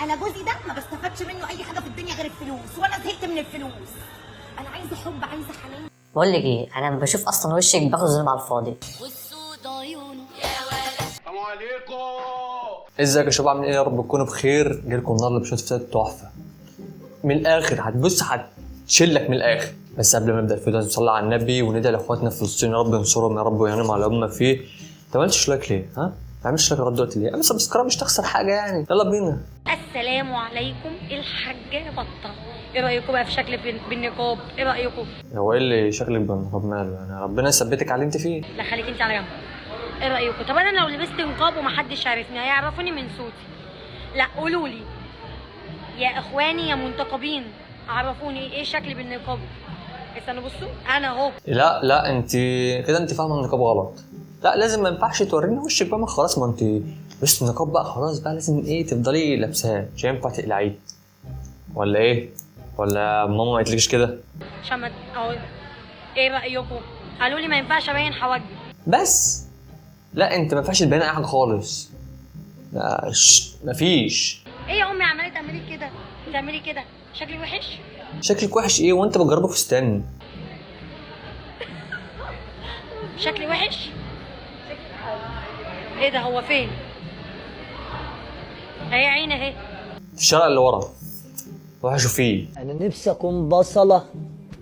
انا جوزي ده ما بستفادش منه اي حاجة في الدنيا غير الفلوس، وانا زهقت من الفلوس. انا عايزه حب، عايزه حنان. بقول لك ايه، انا بشوف اصلا وشك باخد ذنوب على الفاضي. ازيك يا شباب، عاملين ايه؟ يا رب تكونوا بخير. جايلكم النهارده بشوية فيديوهات تحفة من الاخر، هتبص هتشلك من الاخر. بس قبل ما نبدا الفيديو لازم نصلي على النبي وندعي لاخواتنا في فلسطين، يا رب ينصرهم يا رب ويعينهم على اللي هم فيه. انت ما عملتش like ليه؟ ها؟ ما عملتش like لغاية دلوقتي ليه؟ اعمل subscribe، مش تخسر حاجة يعني. يلا بينا. السلام عليكم. الحاجة بطة، ايه رأيكم بقى في شكل بالنقاب؟ ايه رأيكم؟ هو ايه اللي شكلك بالنقاب ماله؟ يعني ربنا يثبتك على اللي انت فيه. لا خليك انت على جنب. ايه رأيكم؟ طب انا لو لبست نقاب ومحدش عرفني هيعرفوني من صوتي؟ لا قولوا لي يا اخواني يا منتقبين، عرفوني ايه شكلي بالنقاب. استنوا بصوا انا اهو. لا لا، انت كده انت فاهمه النقاب غلط. لا لازم، ما ينفعش توريني وشك بقى، ما خلاص ما انت لبست النقاب بقى خلاص بقى لازم ايه تفضلي لابساه، مش هينفع تقلعيه ولا ايه؟ ولا ماما ما قالتلكش كده؟ عشان ما اهو. ايه رأيكم؟ قالوا لي ما ينفعش ابين حواجبي. بس لا انت ما ينفعش تبين اي حاجة خالص. لا مفيش. ايه يا امي عماله تعملي كده تعملي كده؟ شكلي وحش؟ شكلك وحش ايه وانت بتجربه فستان؟ شكلي وحش؟ ايه ده، هو فين؟ اهي عيني اهي في الشارع اللي ورا، روح شوفيه. انا نفسي اكون بصله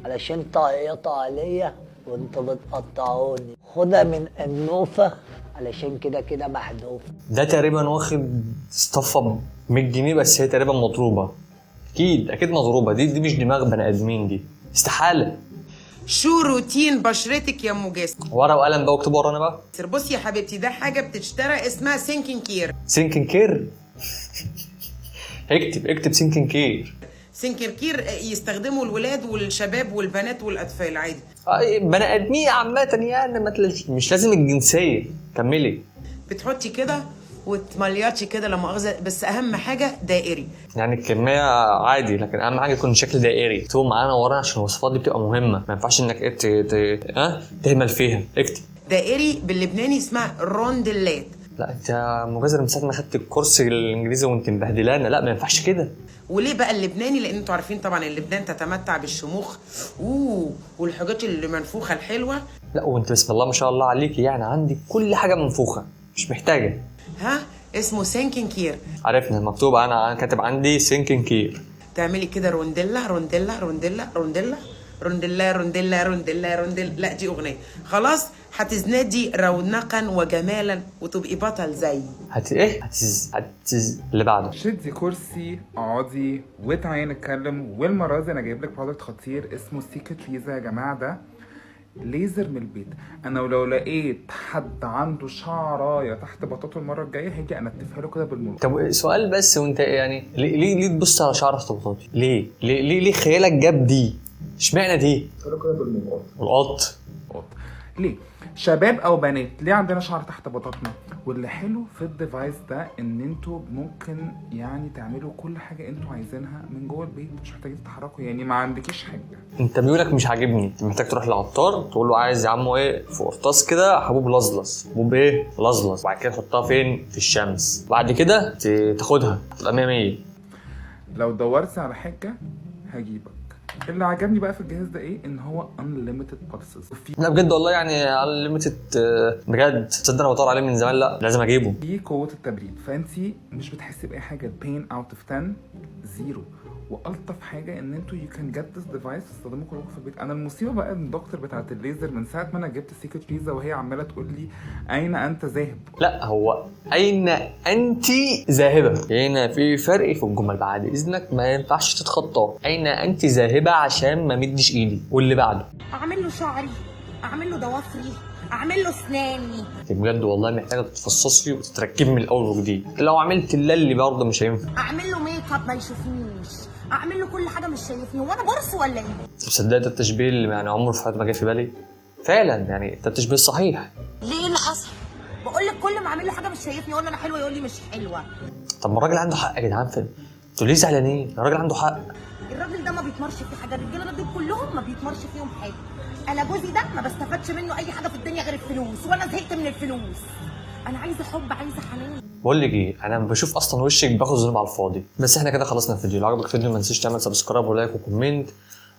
علشان تعيطوا عليا وانتوا بتقطعوني، خدها من النوفه علشان كده كده محذوفة. ده تقريبا واخد صفة ب 100 جنيه، بس هي تقريبا مضروبة. اكيد اكيد مضروبة، دي مش دماغ بني ادمين، دي استحالة. شو روتين بشرتك يا ام جاسر؟ ورقة وقلم بقى واكتبوا ورانا بقى. بصي يا حبيبتي، ده حاجة بتشترى اسمها سينكين كير. سينكين كير؟ اكتب اكتب سينكين كير. سينكين كير يستخدمه الولاد والشباب والبنات والاطفال عادي. بني ادمين عامة يعني، ما مش لازم الجنسية. كملي. بتحطي كده وتمليطي كده لا مؤاخذة، بس اهم حاجة دائري. يعني الكمية عادي، لكن اهم حاجة يكون شكل دائري. اكتبوا معانا ورانا عشان الوصفات دي بتبقى مهمة، ما ينفعش انك ايه تهمل فيها. اكتب دائري باللبناني اسمها روندلات. لا انت مجازر، من ساعة ما خدت الكورس الانجليزي وانت مبهدلانا. لا ما ينفعش كده. وليه بقى اللبناني؟ لان انتوا عارفين طبعا اللبنان تتمتع بالشموخ والحاجات اللي منفوخه الحلوة. لا وانت بسم الله ما شاء الله عليكي، يعني عندك كل حاجة منفوخه، مش محتاجه. ها اسمه سينكين كير. عرفنا مكتوب، انا كاتب عندي سينكين كير. تعملي كده رونديلا رونديلا رونديلا رونديلا رونديلا رونديلا رونديلا رونديلا. لا دي اغنية خلاص. هتزدادي رونقا وجمالا وتبقي بطل زي هت ايه هتز هتز اللي بعده. شدي كرسي، اقعدي وتعالي نتكلم. والمرة دي انا جايب لك product خطير اسمه سيكاتريزا. يا جماعة ده ليزر من البيت. انا لو لقيت حد عنده شعرايه تحت بطاطه المرة الجاية هاجي انتفها له كده بالملقط. طب سؤال بس، وانت يعني ليه ليه تبص على شعر تحت بطاطي؟ ليه ليه ليه, ليه خيالك جاب دي؟ اشمعنى دي؟ له كده بالملقط. القط. ليه شباب او بنات ليه عندنا شعر تحت بطاطنا؟ واللي حلو في ال device ده ان انتوا ممكن يعني تعملوا كل حاجة انتوا عايزينها من جوه البيت، مش محتاجين تتحركوا، يعني ما عندكيش حاجة. انت ميولك مش عاجبني، انت محتاج تروح للعطار تقول له عايز يا عمو ايه في قرطاس كده حبوب لزلز، حبوب ايه لزلز، وبعد كده تحطها فين؟ في الشمس، بعد كده تاخدها تبقى 100 100. لو دورتي على حاجة هجيبك. اللي عجبني بقى في الجهاز ده ايه؟ ان هو unlimited pulses. وفي لا بجد والله يعني unlimited بجد، تصدق انا بدور عليه من زمان. لا لازم اجيبه. في قوة التبريد، فانت مش بتحسي باي حاجة. ال pain out of 10 zero. والطف حاجة ان انتوا you can get this device تستخدموه كلكم في البيت. انا المصيبة بقى ان الدكتور بتاعت الليزر من ساعة ما انا جبت سيكاتريزا وهي عماله تقول لي اين انت ذاهب. لا هو اين انت ذاهبة، هنا في فرق في الجمل بعد اذنك ما ينفعش تتخطاه. اين انت ذاهبة عشان ما مدش ايدي. واللي بعده اعمل له شعري، اعمل له ضوافري، اعمل له اسناني. انت بجد والله محتاجه تتفصصي وتتركبي من الاول وجديد. لو عملت اللي برضه مش هينفع. اعمل له ميك اب ما يشوفنيش، اعمل له كل حاجة مش شايفني. وانا برص ولا ايه؟ طب صدقت ده التشبيه اللي يعني عمره في حياتي ما جه في بالي فعلا، يعني ده التشبيه الصحيح. ليه اللي حصل؟ بقول لك كل ما اعمل له حاجة مش شايفني، يقول لي انا حلوة يقول لي مش حلوة. طب ما الراجل عنده حق يا جدعان، فين انتوا ليه زعلانين؟ الراجل عنده حق. الراجل ده ما بيتمرش فيه حاجة، الرجالة دول كلهم ما بيتمرش فيهم حاجة. انا جوزي ده ما بستفادش منه اي حاجة في الدنيا غير الفلوس، وانا زهقت من الفلوس. انا عايزه حب، عايزه حنان. بقول لك ايه، انا بشوف اصلا وشك باخد ذنوب على الفاضي. بس احنا كده خلصنا الفيديو. لو عجبك الفيديو ما تنساش تعمل subscribe و like و comment،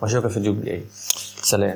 واشوفك في الفيديو الجاي. سلام.